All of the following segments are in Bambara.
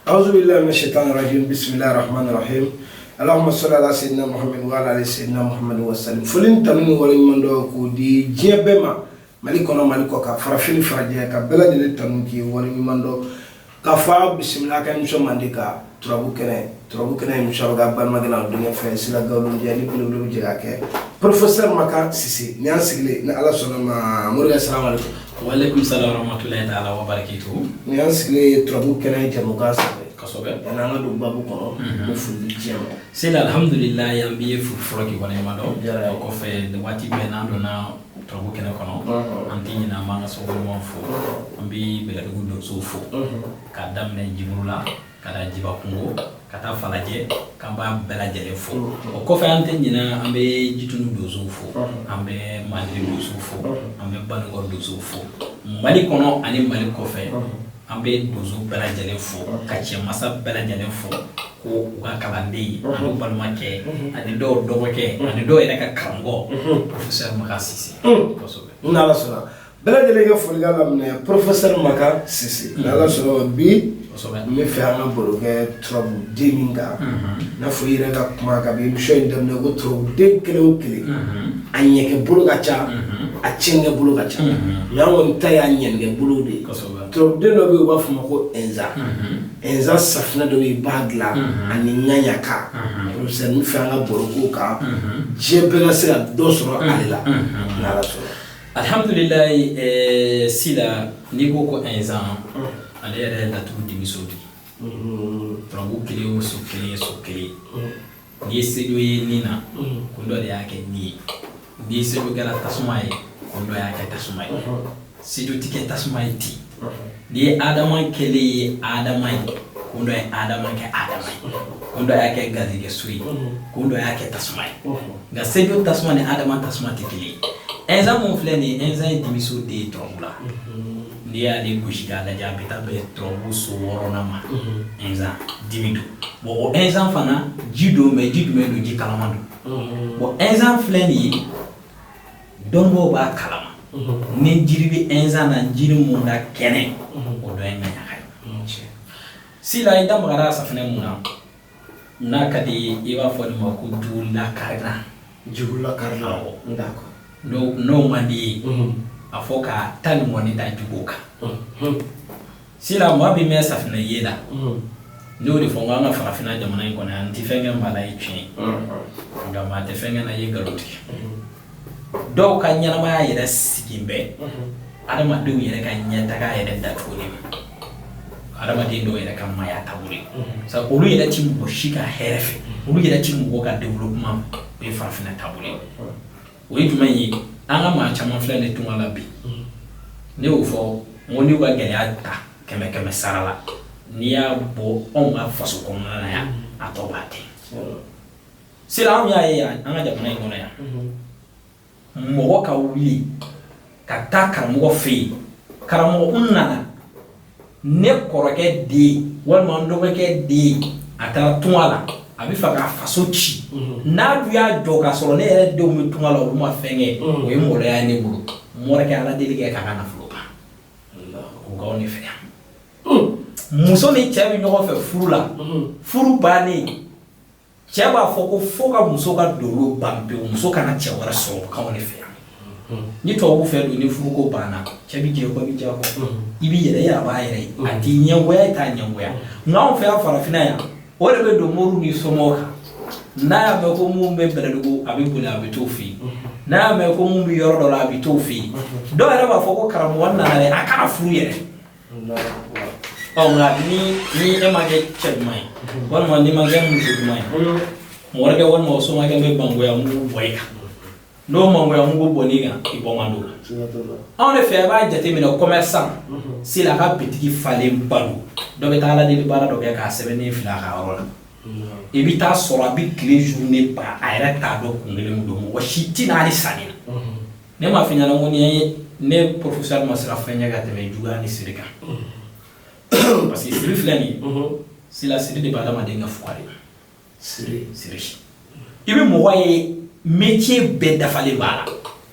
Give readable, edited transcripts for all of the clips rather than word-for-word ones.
Auzu billahi mina shaitani rajim bismillahir rahmanir rahim Allahumma salli ala sayyidina Muhammad wa ala ali sayyidina Muhammad wa sallim. Foli ni tanu ni waleɲumandɔn k'o di diɲɛ bɛɛ ma, Mali kɔnɔ, Mali kɔ kan, farafin ni farajɛ, ka bɛɛ lajɛlen tanu k'i waleɲumandɔn, k'a fɔ aw bisimila a ka émission mandi ka turabu kɛnɛ. Turabu kɛnɛ émission bɛ k'a balimakɛ n'a denkɛ fɛ, Sila Gawulujɛ ni belebele bɛ jɛ k'a kɛ, professeur Makan Sise. Ni an sigilen ni Ala sɔnna ma, Morikɛ, salamu aleykum. Waaleykum salaam wa rahmatulahi taala wa barakatuhu. Ni an sigilen turabu kɛnɛ jɛmukan sanfɛ. Kosɛbɛ. Yanni an ka don babu kɔnɔ, n bɛ foli di diɲɛ ma. Sila, alhamdulilayi, an b'i fo fɔlɔ k'i waleɲuman dɔn. Diyara n ye. O kɔfɛ, waati bɛɛ n'an donna turabu kɛnɛ kɔnɔ, an tɛ ɲinɛ, an b'an ka sokɔnɔmaw fo, an bɛ Bɛlɛdugu donsow fo, k'a daminɛ Jiburu la ka taa Jibakungo ka taa Falajɛ, k'an b'a bɛɛ lajɛlen fo. O kɔfɛ, an tɛ ɲinɛ, an bɛ Jitunu donsow fo, an bɛ Mandiri donsow fo, an bɛ Banikɔ donsow fo, Mali kɔnɔ ani Mali kɔfɛ. An bɛ donso bɛɛ lajɛlen fo, ka cɛmasa bɛɛ lajɛlen fo, ko u ka kalanden ani balimakɛ ani dɔw dɔgɔkɛ ani dɔw yɛrɛ ka karamɔgɔ, professeur Makan Sise. Kosɛbɛ. N'Ala sɔnna, bɛɛ lajɛlen ka folikan laminɛ professeur Makan Sise. N'Ala sɔnna, bi n bɛ fɛ an ka baro kɛ turabuden min kan, i n'a fɔ i yɛrɛ ka kuma kabi émission in daminɛ ko turabuden kelen o kelen, a ɲɛkɛ bolo ka ca, a tiɲɛkɛ bolo ka ca, mais an kɔni ta y'a ɲɛnikɛ bolo de ye. Turabuden dɔ bɛ yen, u b'a fɔ o ma ko ɛnza. Ɛnza safunɛ dɔ bɛ yen, i b'a dilan ani ŋaɲaka. Professeur, n bɛ fɛ an ka baro k'o kan, diɲɛ bɛɛ ka se ka dɔ sɔrɔ ale la, n'Ala sɔnna. Alhamdulilayi. Sila, n'i ko ko ɛnzan, ale yɛrɛ ye laturu dimiso de ye. Turabu kelen o so kelen ye so kelen. N'i ye sejo ye ni na, kun dɔ de y'a kɛ ni ye. N'i ye sejo kɛra tasuma ye, kun dɔ y'a kɛ tasuma ye. Sejo tɛ kɛ tasuma ye ten. N'i ye adama kɛlen ye adama ye, kun dɔ ye adama kɛ adama ye, kun dɔ y'a kɛ garijɛgɛ so ye, kun dɔ y'a kɛ tasuma ye. Nka sejo tasuma ni adama tasuma tɛ kelen ye. Ɛnzan mun filɛ nin ye, ɛnzan ye dimiso den ye turabu la. N'i y'ale gosi k'a lajɛ, a bɛ taa bɛn turabu so wɔɔrɔnan ma. Ɛnzan dimi don. Bon, o ɛnzan fana ji don, mais ji jumɛn don? Ji kalaman don. Bon, ɛnzan filɛ nin ye, dɔnbaaw b'a kalama. Ni jiri bɛ ɛnzan na, jiri mun ka kɛnɛ, o dɔ ye ŋaɲaka ye. Sila, i da magara safunɛ mun na, n'a ka di i b'a fɔ nin ma ko jugula karina. Jugula karina. Awɔ. D'accord. N'o man di ye, a fɔ ka ta ni mɔni da jugu kan. Sila, maa bɛ mɛn safunɛ ye la. Ne y'o de fɔ n ko an ka farafinna jamana in kɔnɔ yan, n tɛ fɛn kɛ maa la ye tiɲɛ ye, nka maa tɛ fɛn kɛ na ye nkalon tigɛ. Dɔw ka ɲɛnamaya yɛrɛ sigi bɛ adamadenw yɛrɛ ka ɲɛtaga yɛrɛ datuguli ma, adamaden dɔw yɛrɛ ka maaya taabolo ye. Sabu olu yɛrɛ ti mɔgɔ si ka hɛrɛ fɛ, olu yɛrɛ ti mɔgɔ ka développement. O ye farafinna taabolo ye. O ye jumɛn ye? An ka maa caman filɛ nin tunga la bi. Ne y'o fɔ n ko n'u ka gɛlɛya ta kɛmɛ kɛmɛ sara la, n'i y'a bɔ anw ka faso kɔnɔna na yan, a tɔ b'a ten. Sila, anw y'a ye yan, an ka jamana in kɔnɔ yan, mɔgɔ ka wuli ka taa karamɔgɔ fɛ yen: "Karamɔgɔ, n nana, ne kɔrɔkɛ den walima n dɔgɔkɛ den, a taara tunga la, a bɛ fɛ k'a faso ci. N'a dun y'a jɔ k'a sɔrɔ ne yɛrɛ denw bɛ tunga la, olu ma fɛn kɛ, o ye maloya ye ne bolo. Morikɛ, ala deli kɛ k'a ka nafolo ban." O k'aw ne fɛ yan, muso ni cɛ bɛ ɲɔgɔn fɛ furu la. Furu bannen, cɛ b'a fɔ ko fo ka muso ka dolo ban pewu, muso kana cɛ wɛrɛ sɔrɔ. O k'anw de fɛ yan. Ni tubabu fɛ don, ni furuko banna, cɛ bɛ jɛ kɔ, i bɛ jɛ kɔ, i b'i yɛrɛ, i yɛrɛ b'a yɛrɛ ye, a t'i ɲɛngoya, i t'a ɲɛngoya. Nka anw fɛ yan farafinna yan, o de bɛ don moriw ni somɔgɔw kan. N'a y'a mɛn ko mun bɛ Bɛlɛdugu, a bɛ boli, a bɛ t'o fɛ yen. N'a y'a mɛn ko mun bɛ yɔrɔ dɔ la, a bɛ t'o fɛ yen. Dɔw yɛrɛ b'a fɔ ko karamɔgɔ nana dɛ, a kana furu yɛrɛ. Ɔ, nka ni e ma kɛ cɛ ɲuman ye, walima n'i ma kɛ muso ɲuman ye, mɔgɔ kɛ walima o somakɛ bɛ mangoya mugu bɔ i kan. N'o mangoya mugu bɔ n'i kan, i bɔ man d'o la. Anw de fɛ, i b'a jateminɛ, commerçant sila, a ka bitigi falen ba don. Dɔ bɛ taa ala deli baara dɔ kɛ k'a sɛbɛnnen fili a ka yɔrɔ la. I bɛ taa sɔrɔ a bɛ tile journée ban, a yɛrɛ t'a dɔn kun kelen min don, mɔgɔ si tɛ n'ale sanni na. Ne m'a f'i ɲɛna ko ni ye ne professeur ma siran fɛn ɲɛ ka tɛmɛ juguya ni siri kan, parce que siri filɛ nin ye, sila, siri de bɛ adamaden kɛ fugari ye. Siri. Siri, i bɛ mɔgɔ ye, métier bɛɛ dafalen b'a la,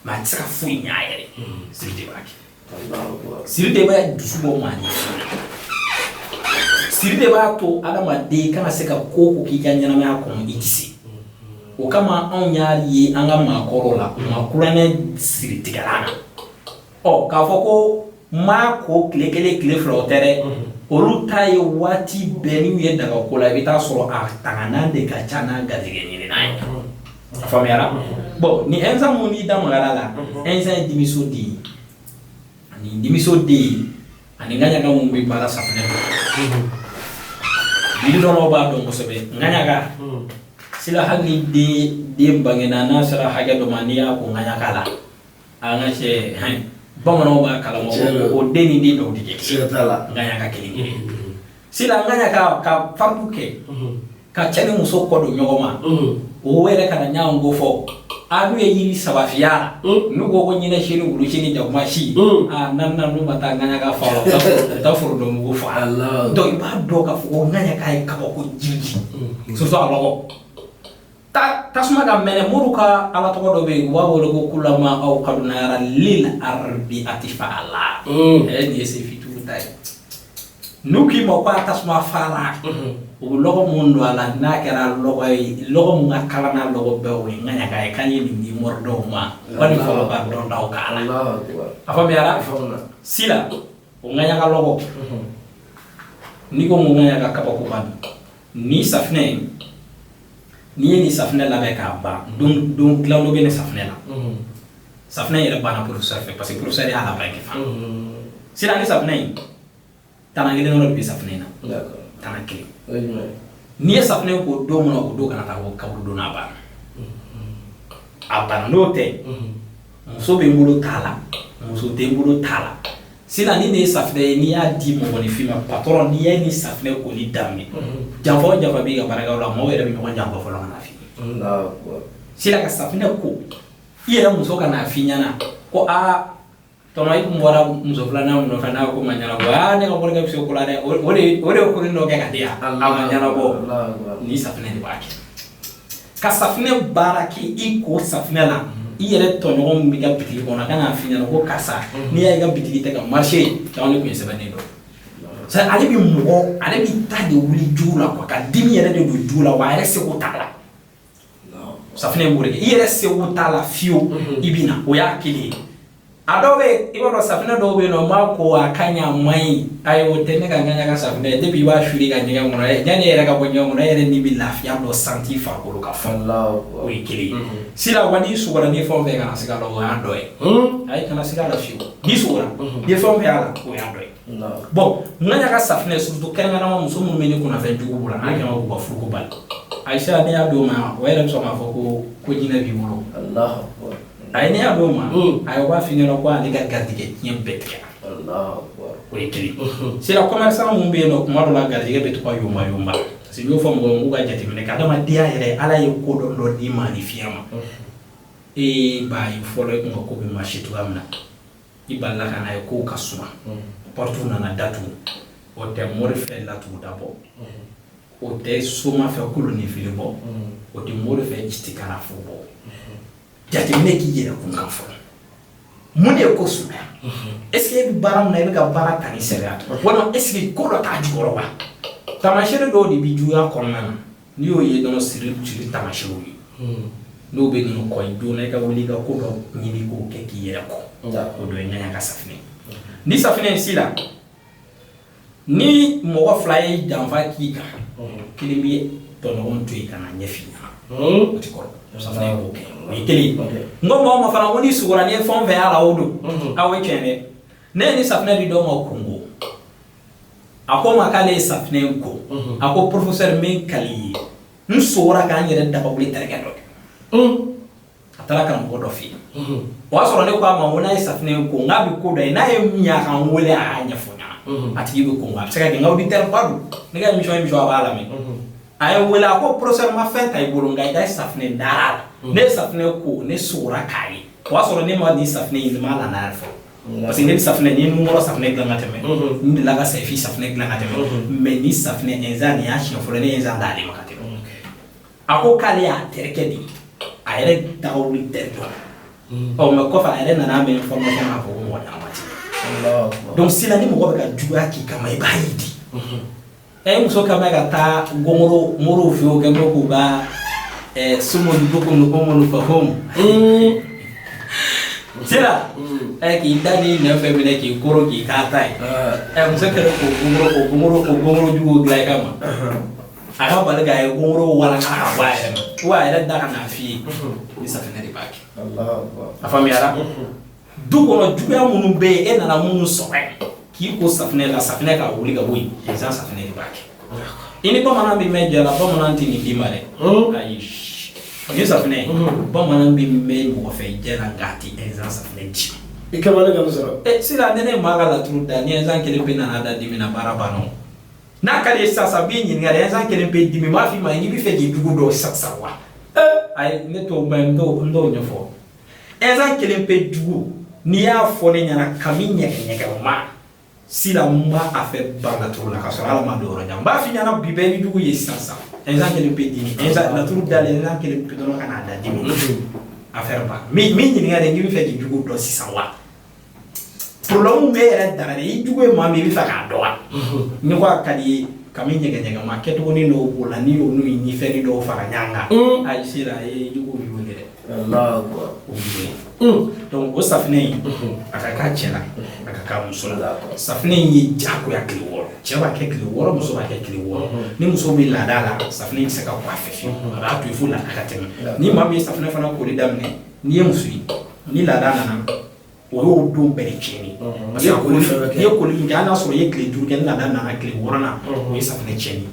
mais a tɛ se ka foyi ɲɛ a yɛrɛ ye. Siri de b'a kɛ. Siri de bɛ dusu bɔ maa ni. Siri de b'a to adamaden kana se ka ko ko k'i ka ɲɛnamaya kɔnɔ, i tɛ se. O kama anw y'a ye an ka maakɔrɔw la, u ma kulonkɛ siri tigɛlan na. Ɔ, k'a fɔ ko maa ko tile kelen, tile fila, o tɛ dɛ. Olu ta ye waati bɛɛ. N'u ye daga ko la, i bɛ taa sɔrɔ a tanganan de ka ca n'a garijɛgɛ ɲinina ye. A faamuyara? Bon, ni ɛnzan mun n'i da magara la, ɛnzan ye dimiso den ye, ani dimiso den ani ŋaɲaga mun bɛ baara safunɛ na. Yiri dɔnnaw b'a dɔn kosɛbɛ ŋaɲaga. Sila, hali ni den bangena, n'a sera hakɛ dɔ ma, n'i y'a ko ŋaɲaga la, an ka cɛ hɛn, bamananw b'a kalama, o den ni den dɔw tɛ kɛ. Siga t'a la. Ŋaɲaga kelen kelen. Sila, ŋaɲaga ka fardu kɛ ka cɛ ni muso kɔ don ɲɔgɔn ma, o yɛrɛ kana ɲɔgɔn ko fɔ a n'u ye yiri saba fiyɛ a la, n'u ko ko ɲinɛ si ni wulu si ni jakuma si, a naaninan, n'u ma taa ŋaɲaga fa la, u taa forontomugu fa. Donc i b'a dɔn k'a fɔ ko ŋaɲaga ye kabako jiri, surtout a lɔgɔ tasuma ka mɛnɛ. Moriw ka ala tɔgɔ dɔ bɛ yen, u b'a wele ko kulama aw kadunayara lil arbi atifa ala. Ɛ, nin ye sefitugu ta ye. N'u k'i ma ko a tasuma fa la, u bɛ lɔgɔ mun don a la, n'a kɛra lɔgɔ ye, lɔgɔ mun ka kalan n'a lɔgɔ bɛɛ, o ye ŋaɲaga ye, k'an ye nin di mori dɔw ma, wali fɔlɔ ka dɔntaw k'a la. A faamuyara? Sila, o ŋaɲaga lɔgɔ, n'i ko ŋaɲaga kabakoba don. Ni safunɛ in, n'i ye nin safunɛ labɛn k'a ban, don don dilan dɔ bɛ nin safunɛ la. Safunɛ yɛrɛ banna professeur fɛ, parce que professeur y'a labɛn kɛ fan. Sila, ni safunɛ in, tana kelen dɔrɔn de bɛ safunɛ in na, tana kelen. N'i ye safunɛ ko don min na, o don kana taa ko kaburu don, n'a banna, a banna. N'o tɛ, muso bɛ n bolo t'a la, muso tɛ n bolo t'a la. Sisan, ni nin ye safunɛ ye, n'i y'a di mɔgɔninfin ma, patron, n'i ye nin safunɛ koli daminɛ, janfa o janfa b'i ka baarakɛyɔrɔ la, maaw yɛrɛ bɛ ɲɔgɔn janfa fɔlɔ ka n'a f'i ye. Sisan, ka safunɛ ko, i yɛrɛ muso ka n'a f'i ɲɛna ko aa tɔnɔ, i kun bɔra muso filanan mun nɔfɛ, n'a ko ma ɲɛnabɔ, aa ne ka morikɛ bɛ se ko la dɛ, o de ye konin dɔ kɛ ka di yan, a ma ɲɛnabɔ. Ni safunɛ de b'a kɛ ka safunɛ baara kɛ. I ko safunɛ la, i yɛrɛ tɔɲɔgɔn min b'i ka bitigi kɔnɔ, a ka n'a f'i ɲɛna ko karisa, n'i y'a ye i ka bitigi tɛ ka marcher, caman de tun ye sɛbɛnnen dɔn. C'est ale bɛ mɔgɔ, ale bɛ ta de wuli jugu la quoi, ka dimi yɛrɛ de don jugu la, wa a yɛrɛ seko t'a la. Safunɛ in b'o de kɛ, i yɛrɛ seko t'a la fiyewu, i bɛ na. O y'a kelen ye. A dɔw bɛ yen, i b'a dɔn, safunɛ dɔw bɛ yen nɔ, n b'a ko a ka ɲi, a man ɲi, ayi, o tɛ ne ka ŋaɲa ka safunɛ ye. Depuis i b'a suli ka ɲɛgɛn kɔnɔ, yanni e yɛrɛ ka bɔ ɲɛgɛn kɔnɔ, e yɛrɛ ni bɛ lafiya dɔ santi farikolo ka fɔ. O ye kelen ye. Sila, wa n'i sugora, n'i ye fɛn o fɛn, kana siga a la, o y'a dɔ ye. Ayi, kana siga a la fiyewu. N'i sugora, n'i ye fɛn o fɛn y'a la, o y'a dɔ ye. Bon, ŋaɲa ka safunɛ, surtout kɛrɛnkɛrɛnnama muso minnu bɛ ni kunnafɛn jugu bolo, n'a kɛra k'u ka furuko bali, ayisa, n'i y'a d'o ma, o yɛrɛ bɛ sɔn k'a fɔ ko jinɛ b'i bolo. A ye, n'i y'a d'o ma, a ye, o b'a f'i ɲɛna ko ale ka garijɛgɛ tiɲɛ bɛɛ tigɛra. O ye kelen. Sira, commerçant mun bɛ yen nɔ, kuma dɔ la garijɛgɛ bɛ to ka yonba yonba, parce que n y'o fɔ mɔgɔw ye, k'u ka jateminɛ kɛ adamadenya yɛrɛ. Ala ye ko dɔ dɔ d'i ma ni fiɲɛ ma, e b'a ye fɔlɔ, e kun ka ko bɛ marcher cogoya min na, i balila ka n'a ye kow ka suma, porte nana datugu. O tɛ mori fɛ latuguda bɔ, o tɛ soma fɛ kolo ni fili bɔ, o tɛ mori fɛ istikara fo bɔ. Jateminɛ k'i yɛrɛ kun kan fɔlɔ, mun de ye ko sumaya? Est ce que e bɛ baara min na, i bɛ ka baara ta ni sɛbɛya, walima est ce que ko dɔ t'a jukɔrɔ wa? Taamasiyɛn dɔw de bɛ juguya kɔnɔna na, n'i y'o ye dɔrɔn, siri siri taamasiyɛnw ye, n'o bɛ ninnu kɔ joona, i ka wuli i ka ko dɔ ɲini k'o kɛ k'i yɛrɛ kɔ. O dɔ ye ŋaɲa ka safunɛ. Ni safunɛ in si la, ni mɔgɔ fila ye janfa k'i kan, kelen bɛ tɔɲɔgɔn to yen ka na ɲɛf'i ɲɛna, o ti kɔrɔ. Safunɛ b'o kɛ, o ye kelen ye. N ko mɔgɔ ma fana ko n'i sugora, n'i ye fɛn o fɛn y'a la, o don. A, o ye tiɲɛ dɛ. Ne ye ni safunɛ di dɔw ma kungo, a ko n ma k'ale ye safunɛ in ko, a ko professeur, n bɛ n kali i ye, n sogora k'an yɛrɛ dabawuli terikɛ dɔ kɛ. A taara karamɔgɔ dɔ fɛ yen. O y'a sɔrɔ ne ko a ma ko n'a ye safunɛ in ko, n k'a bɛ ko dɔ ye, n'a ye min ye, a ka n wele, a y'a ɲɛfɔ n ɲɛna. A tigi bɛ ko, a bɛ se ka kɛ n ka auditeur ba don, ne ka émission a b'a lamɛn. A ye n wele, a ko professeur, ma fɛn ta i bolo, nka i ka safunɛ dara a la, ne ye safunɛ ko, ne sogora k'a ye. O y'a sɔrɔ ne ma nin safunɛ in, ne m'a la n'a yɛrɛ fɔlɔ, parce que ne bɛ safunɛ ni nunkɔrɔ safunɛ dilan ka tɛmɛ, n delila ka sɛfi safunɛ dilan ka tɛmɛ, mais ni safunɛ ɛnzan nin y'a siɲɛ fɔlɔ ne ye ɛnzan d'ale ma ka tɛmɛ. A ko k'ale y'a terikɛ de ye, a yɛrɛ dagawuli tɛ dɔn. Ɔ, mais kɔfɛ a yɛrɛ nana mɛn information k'a fɔ ko mɔgɔ ɲɛnama tɛ. Donc sisan, ni mɔgɔ bɛ ka juguya k'i kama, i b'a ye di. Ɛ, muso ka mɛn ka taa gongoro moriw fɛ yen, o kɛ bɛ k'u ka sumun bukum ummun fahum sira ɛ k'i da n'i nɛn fɛn minɛ k'i koro k'i k'a ta ye. Ɛ, muso kɛlen k'o gongoro o gongoro o gongoro jugu dilan i kama, a ka bali k'a ye gongoro walaka ka bɔ a yɛrɛ ma, wa a yɛrɛ da ka n'a f'i ye ni safinɛ de b'a kɛ. A faamuyara? Du kɔnɔ juguya minnu bɛ yen, e nana minnu sɔrɔ yen k'i ko safinɛ la, safinɛ ka wuli ka bɔ yen, ɛnzan safinɛ de b'a kɛ. I ni bamanan bɛ mɛn jɛ la, bamanan tɛ nin d'i ma dɛ. Ayi, nin safinɛ, bamanan bɛ mɛn mɔgɔ fɛ jɛ la, nka a tɛ ɛnzan safinɛ di. I kama ne ka sɔrɔ. Ɛ, sisan ni ne maa ka laturu da ni ɛnzan kelen pe nana da dimi na, baara banna o. N'a ka di ye sisan sisan, b'i ɲininka dɛ, ɛnzan kelen pe dimi, n b'a f'i ma n'i bɛ fɛ k'i jugu dɔn sisan sisan wa? Ayi, ne t'o mɛn, n t'o ɲɛfɔ. Ɛnzan kelen pe jugu, n'i y'a fɔ ne ɲɛna kami ɲɛgɛɲɛgɛ ma sila, n b'a a fɛ ban laturu la ka sɔrɔ ala ma don yɔrɔ jan. N b'a f'i ɲɛna bi bɛɛ ni jugu ye sisan sisan, ɛnzan kelen pe dimi, ɛnzan laturu dalen, ɛnzan kelen pe dɔrɔn ka n'a da dimi, affaire ban. Min ɲininka de, n'i bɛ fɛ k'i jugu dɔn sisan wa? Problème bɛ yɛrɛ dara de, i jugu ye maa min, i bɛ fɛ k'a dɔn wa? Ni ko a ka di ye, kami ɲɛgɛɲɛgɛ ma kɛcogonin dɔw b'o la, n'i y'olu ni fɛnnin dɔw fara ɲɔgɔn kan, ayi, sira a ye jugu b'i wele dɛ. O b'i wele. Donc o safinɛ in, a ka k'a cɛ la, a ka k'a muso la. Safinɛ in ye diyagoya tile 6, cɛ b'a kɛ tile 6, muso b'a kɛ tile 6. Ni muso bɛ laada la, safinɛ in tɛ se ka ko a fɛ fiyewu, a b'a to yen fo laada ka tɛmɛ. Ni maa min ye safinɛ fana koli daminɛ, n'i ye muso ye, ni laada nana, o y'o don bɛɛ de tiɲɛni. Parce que koli fɛn fɛn kɛ. I ye koli min kɛ, hali n'a sɔrɔ i ye tile 5 kɛ, ni laada nana tile 6nan, o ye safinɛ tiɲɛni.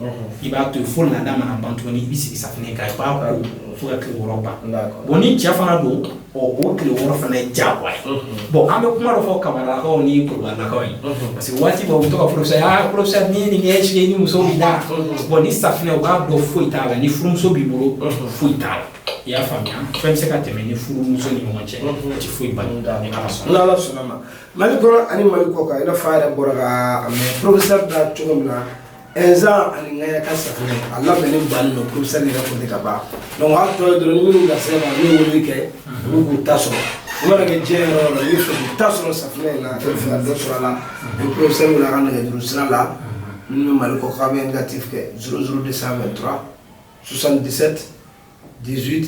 I b'a to yen fo laada mana ban tuguni, i bɛ sigi safinɛ kan, i b'a ko fo ka tile 6 ban. Bon, ni cɛ fana don, ɔ, o tile 6 fana ye diyagoya ye. Bon, an bɛ kuma dɔ fɔ kamaralakaw ni kulubalilakaw ye, parce que waati bɛɛ u bɛ to ka professeur, ah professeur, n'i ye nin kɛ, est ce que i ni muso bɛ da? Bon, ni safinɛ, u b'a dɔn foyi t'a la. Ni furumuso b'i bolo, foyi t'a la. I y'a faamuya? Fɛn bɛ se ka tɛmɛ ni furumuso ni ɲɔgɔn cɛ, o tɛ foyi bali ni Ala sɔnna. N'Ala sɔnna ma, Mali kɔnɔ ani Mali kɔ kan, i n'a fɔ a yɛrɛ bɔra ka a mɛn professeur da cogo min na, ɛnzan ani ŋaɲa ka safinɛ a labɛnnen bannen don professeur yɛrɛ ko ten ka ban. Donc a tɔ ye dɔrɔn, ni minnu garisɛgɛ b'a la, n'u ye weleli kɛ, olu k'u ta sɔrɔ. U mana kɛ diɲɛ yɔrɔ o yɔrɔ, i bɛ fɛ k'u ta sɔrɔ safinɛ in na, i bɛ fɛ ka dɔ sɔrɔ a la, i bɛ professeur wele a ka nɛgɛjuru sira la. Minnu bɛ Mali kɔ kan, a bɛ indicatif kɛ 00 223 77 18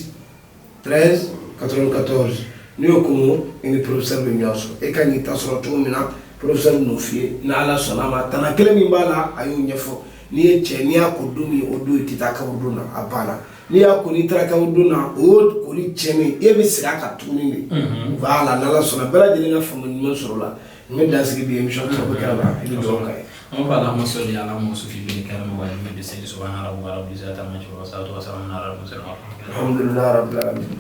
13 94. N'i y'o komo, i ni professeur bɛ ɲɔgɔn sɔrɔ. E kan k'i ta sɔrɔ cogo min na, professeur bɛ n'o f'i ye. N'Ala sɔnna a ma, tana kelen min b'a la, a y'o ɲɛfɔ. N'i ye cɛ, n'i y'a ko don min, o don i tɛ taa kaburudon na, a banna. N'i y'a ko n'i taara kaburudon na, o y'o koli tiɲɛnen, e bɛ segin a kan tuguni de. Voilà, n'Ala sɔnna, bɛɛ lajɛlen ka faamu ɲuman sɔrɔ o la. N bɛ dan sigi bi émission tɔ bɛ kɛra la, i bɛ dugawu k'a ye. An b'a اللهم صل على موسى في بالكرم والجود بالسيد سبحان ربك رب العزة عما يصفون والصلاة والسلام على المرسلين. الحمد لله رب العالمين.